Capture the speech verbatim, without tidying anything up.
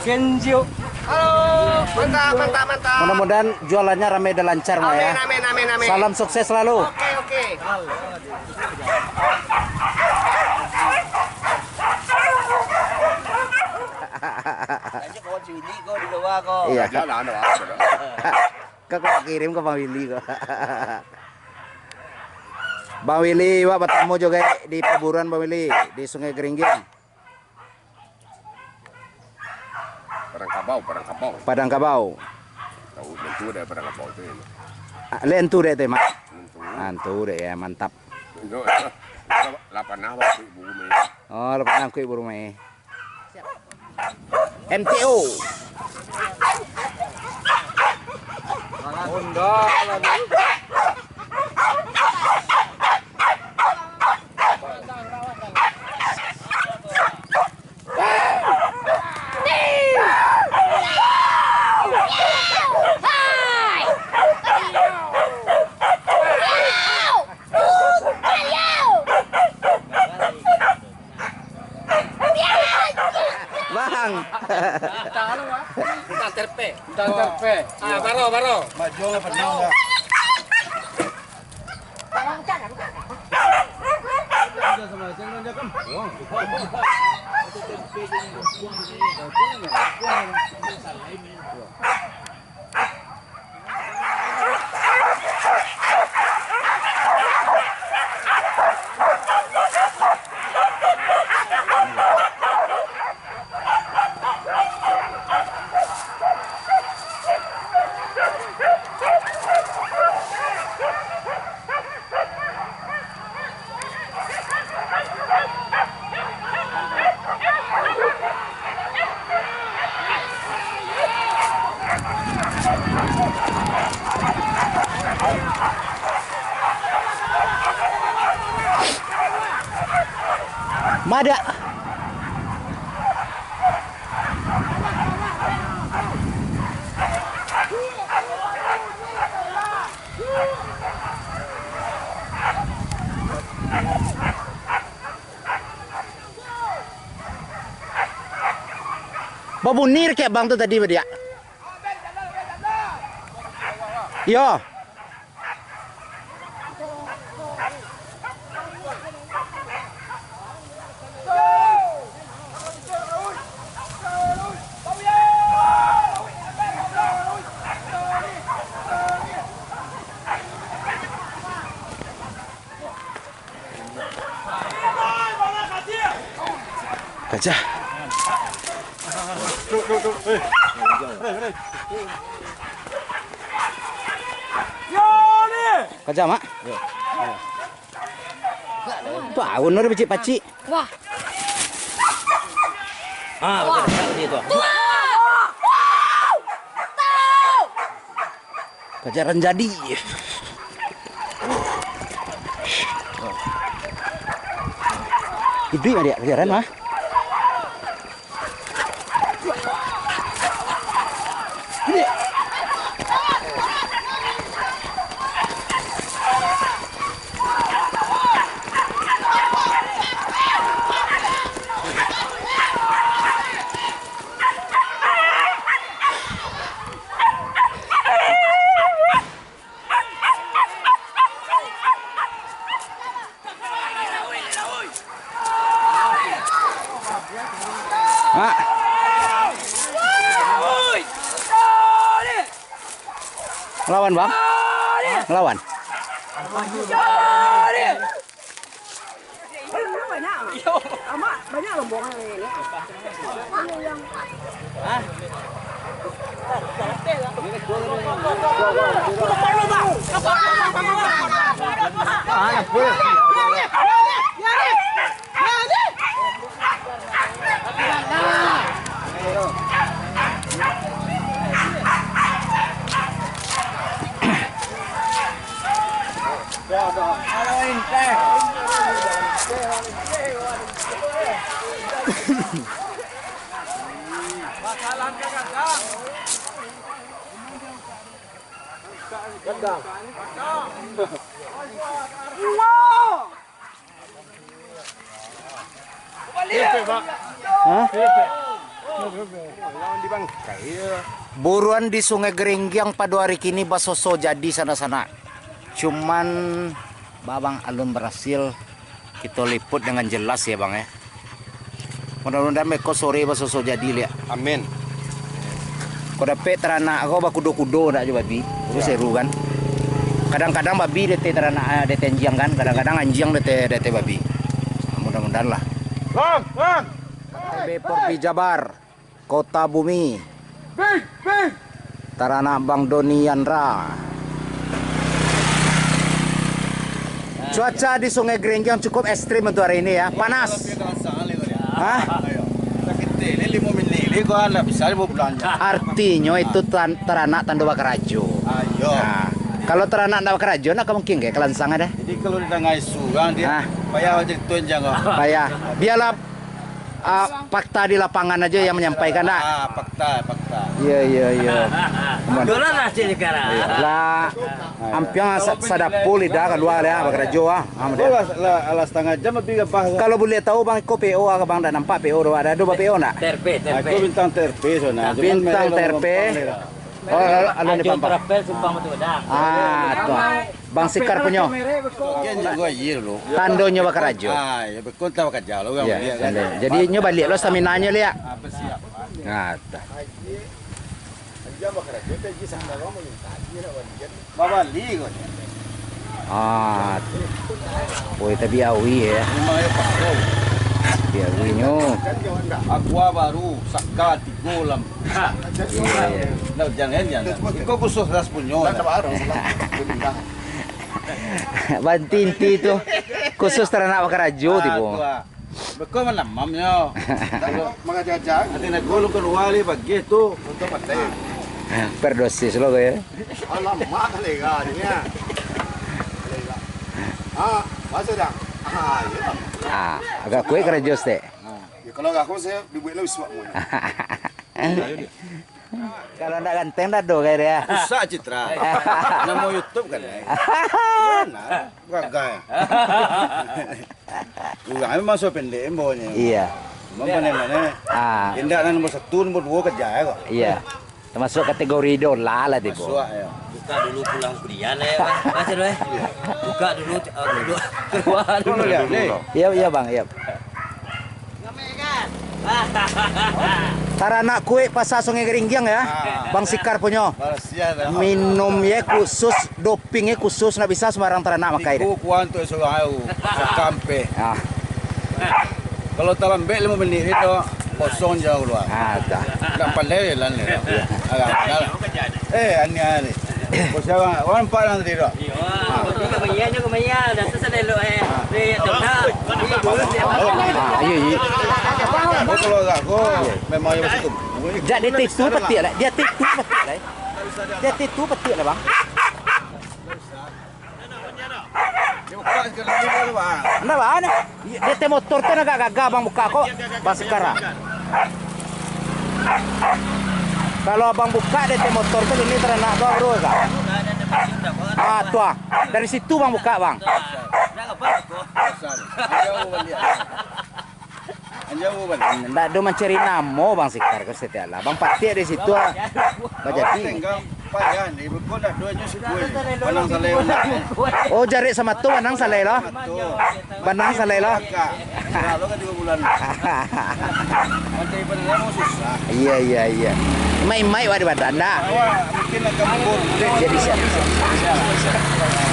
Genjo. Halo, mantap, mantap, mantap. Mudah-mudahan jualannya ramai dan lancar, Mak, ya. Amin, amin, amin, amin. Salam sukses selalu. Oke, oke. Tanya kawan si Willy ko di luar ko. Iya. Jangan, ada apa, ada. Kau kau kirim ke Bang Willy ko. Bang Willy, wak batamu juga di paburuan, Bang Willy, di Sungai Geringging. Padang Kabau, Padang Kabau. Padang Kabau. Tahu, lentu dek Padang Kabau tu, ya. Ah, lentu dek tu, Mak? Lentu. Lentu dek, ya, mantap. Itu, lapan ah waktu ibu rumah. Oh, lapan ah waktu ibu rumah. M T O. Bang. Tang terpe. Tang terpe. Ah, baro, baro. Madak. Babunyi kek bang tu tadi, Badiak. Iyo. Gajah. Gajah, Mak. Tahu no pacik-pacik. Wah. Ah, betul. Dia tu. Wah. Wah. Kajaran jadi. Iduik mah dia kajaran mah. Mak. Lawan, Bang. Lawan. Banyak, Mak. Amak, banyak rombongan ini. Hah? Buruan di Sungai Gerenggiang pado ari kini basoso jadi sanak-sanak. Cuman, Babang alun barasil kito liput dengan jelas ya, Bang, ya. Mudah-mudahan beko sore basoso jadi liak. Amin. Ko dapek taranak ko bakudo-kudo nak jo babi, urus seru kan. Kadang-kadang babi dete taranak, eh, dete anjiang kan, kadang-kadang anjiang dete, dete babi. Mudah-mudahan lah. Bang, bang. Bepor Pijabar. Kota Bumi. Taranak Bang Doni Yandra. Cuaca di Sungai Gerenggiang cukup ekstrim untuk hari ini ya, panas. Hah? Artinyo itu tan-, taranak tando bakarajo. Nah, kalau taranak ndak bakarajo, nak ka mungkin ka kalansang ado? Jadi kalau di tangah isu urang, dia payah cerita jangan. Payah. Biarlah Ah, fakta di lapangan aja yang menyampaikan, dak? Ah, fakta, fakta. Iya, iya, iya. Aman. Dolar lah, cik, sekarang. Iya. Lah, ampiang sa-, sadapo lidah kalua lah, bakarajo, ah. Ah, Aku dia. Lah, lah, lah setengah jam lebih gabah. Kalau boleh tahu, Bang, iko P O, ah, Bang, dak nampak P O doh, ado, ado ba-P O ndak? T R P, T R P. Aku bintang T R P, sana. Cuman Bintang mereka T R P. Orang-orang Oh, al-, alun Ajo dipampang. Travel simpang Batu Gadang. Ah, tu. Bang Sikar punyo. Bagian jago air dulu. Tandonyo bakarajo. Ah, ya, bekon tak bakarajo lo, orang Iya, dia kan. Tando. Jadi, nyo baliak lo staminanyo, liak. Ah, bersiap. Nah, tu. Babali ko. Ah, tu. Oi, tapi awi ya. Memang ya pakau. Dia awinyo. Aqua baru, saka tigo lam. Iya, iya. Ndak, jangan, jangan. Iko khusus ras punyo. Bantinti tu khusus taranak bakarajo Ah, tibo. Tu, ah. Beko manamamnyo. Mangaja-aja. Ati nago lu kalua li pagi tu. Untuk mati. Perdosis lo ko ya. Alamak, lega ni ya. Lega. Ah, masa dah. Ah, ya. Ah, agak kuat karajo stek. Ya, kalau aku, saya dibuat lah isuak pun. Kalau ndak ganteng, dak ado kayak dia. Rusak citra. Namo YouTube kan, eh? Benar, gagal. Urang memang so pendek, embonyo. Iya. Memang pandai-pandai. Ah. Indak nan nomor satu, nomor dua kerja, eh, kok. Iya. Termasuk kategori idola lah, tibo. Masuk, ya. Buka dulu pulang kuliah lah, ya, Bang. Baca dulu, eh. Buka dulu, eh, dulu. Keluar dulu. Kau lihat, ni. Iya, iya, Bang, iya. Taranak kuek Pasar Sungai Geringgiang, ya. Ah. Bang Sikar punyo. Barasiah dah. Minum ye khusus, doping ye khusus, ndak bisa sembarang taranak makai deh. Tigo kuah tu surang au. Sakampe. Ah. Kalau talambek limo menit tu, kosong je keluar. Ah, dah. Ndak pandai jalan ni. Iya. Agak, agak. Eh, aneh, aneh. Bos orang, orang nampak dalam tadi tu. Iyo. Ah. Ini kemeriah, ini kemeriah. Dah selesai elok, eh. Ah. Dia tak tahu. Ini dulu dia. Ah, iya, iya. Kau kalau agak, kau memang yang masuk tu. Jak dia tu petik lah. Dia tu petik lah. Dia tu petik lah, Bang. Dia buka sekali ni baru, Bang. Ndak, Bang. Dia teh motor tu agak gagah, Bang, buka kok. Bang Sekar, ah. Kalau Abang buka dia teh motor tu, ini taranak tu, bro, kak. Ah, tu, ah. Dari situ, Bang, buka, Bang. Besar. Dia balik. Anjau, Bang. Ndak ado mancari namo, Bang Sekar, ko setiap lah. Bang Patik di situ, ah. Bajadi. Awak tenggang payah ni, beko dah duonyo sikul. Banang salai, Bang. Oh, jarek samato, banang salai lah. Samato. Banang salai lah. Kakak. Sudah lo ka tigo bulan. Mancari pananam susah. Iya, iya, iya. Main-main wak di badan dah. Awak mungkin akan mukul. Jadi siap, siap, siap, siap.